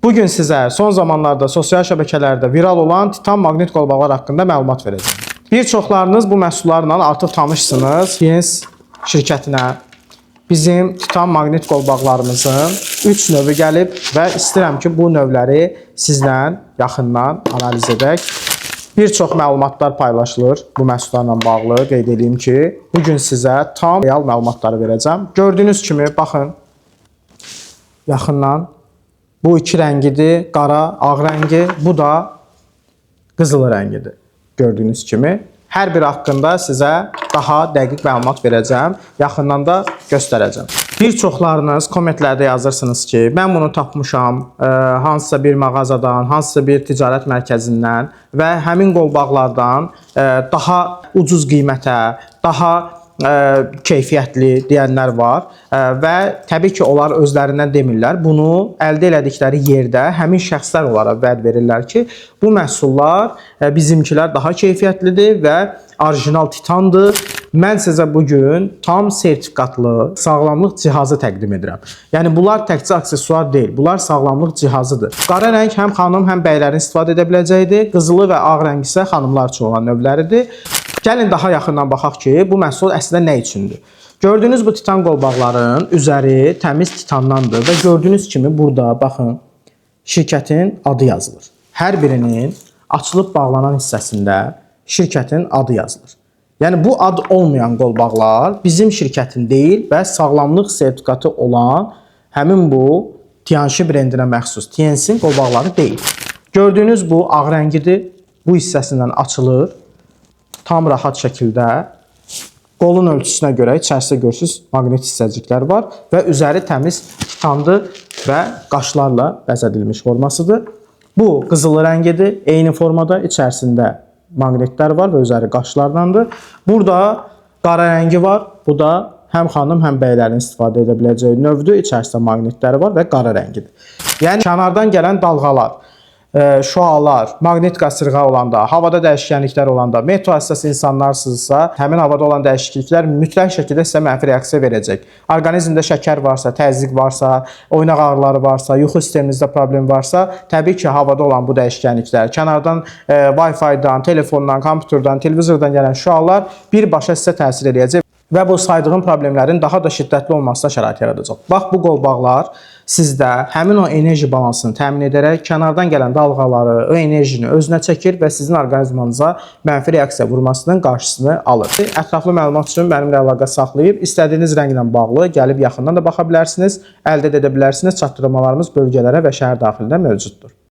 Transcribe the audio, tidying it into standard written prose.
Bugün sizə son zamanlarda sosial şəbəkələrdə viral olan titan maqnit qolbaqlar haqqında məlumat verəcəm. Bir çoxlarınız bu məhsullarla artıq tanışsınız. Tiens şirkətinə bizim titan maqnit qolbaqlarımızın 3 növü gəlib və istəyirəm ki, bu növləri sizlə yaxından analiz edək. Bir çox məlumatlar paylaşılır bu məhsullarla bağlı. Qeyd edeyim ki, bu gün sizə tam real məlumatları verəcəm. Gördüyünüz kimi baxın yaxından bu iki rəngidir, qara, ağ rəngi, bu da qızılı rəngidir. Gördüyünüz kimi hər biri haqqında sizə daha dəqiq məlumat verəcəm, yaxından da göstərəcəm. Bir çoxlarınız kommentlərdə yazırsınız ki, mən bunu tapmışam hansısa bir mağazadan, hansısa bir ticarət mərkəzindən və həmin qolbaqlardan daha ucuz qiymətə, daha keyfiyyətli deyənlər var və təbii ki, onlar özlərindən demirlər. Bunu əldə elədikləri yerdə həmin şəxslər onlara vəd verirlər ki, bu məhsullar bizimkilər daha keyfiyyətlidir və orijinal titandır. Mən sizə bu gün tam sertifikatlı sağlamlıq cihazı təqdim edirəm. Yəni bunlar təkcə aksesuar deyil, bunlar sağlamlıq cihazıdır. Qara rəng həm xanım, həm bəylərin istifadə edə biləcəyidir. Qızılı və ağ rəng isə xanımlar üçün olan növləridir. Gəlin daha yaxından baxaq ki, bu məhsul əslində nə üçündür? Gördüyünüz bu titan qolbaqların üzəri təmiz titandandır və gördüyünüz kimi burada baxın şirkətin adı yazılır. Hər birinin açılıb bağlanan hissəsində şirkətin adı yazılır. Yəni bu ad olmayan qolbaqlar bizim şirkətin deyil və sağlamlıq sertifikatı olan həmin bu Tianshi brendinə məxsus Tiens-in qolbaqları deyil. Gördüyünüz bu ağ rəngidir. Bu hissəsindən açılır. Tam rahat şəkildə qolun ölçüsünə görə içərisində görürsüz maqnit hissəciklər var və üzəri təmiz titandır və qaşlarla bəzədilmiş formasıdır. Bu qızılı rəngidir. Eyni formada içərisində maqnitlər var və üzəri qaşlardandır. Burada qara rəngi var. Bu da həm xanım, həm bəylərin istifadə edə biləcəyi növdür. İçərisində maqnitləri var və qara rəngidir. Yəni kənardan gələn dalğalar, şüalar, maqnit qasırğa olanda, havada dəyişkənliklər olanda, metro həssas insanlarsınızsa, həmin havada olan dəyişikliklər mütləq şəkildə sizə mənfi reaksiya verəcək. Orqanizmdə şəkər varsa, təzyiq varsa, oynaq ağrıları varsa, yuxu sisteminizdə problem varsa, təbii ki, havada olan bu dəyişkənliklər, kənardan Wi-Fi-dan, telefondan, kompüterdən, televizordan gələn şüalar birbaşa sizə təsir eləyəcək və bu saydığım problemlərin daha da şiddətli olmasına şərait yaradacaq. Bax bu qolbaqlar sizdə həmin o enerji balansını təmin edərək kənardan gələn dalğaları, o enerjini özünə çəkir və sizin orqanizmanıza mənfi reaksiya vurmasının qarşısını alır. Ətraflı məlumat üçün mənimlə əlaqə saxlayıb istədiyiniz rənglə bağlı gəlib yaxından da baxa bilərsiniz, əldə edə bilərsiniz. Çatdırmalarımız bölgələrə və şəhər daxilində mövcuddur.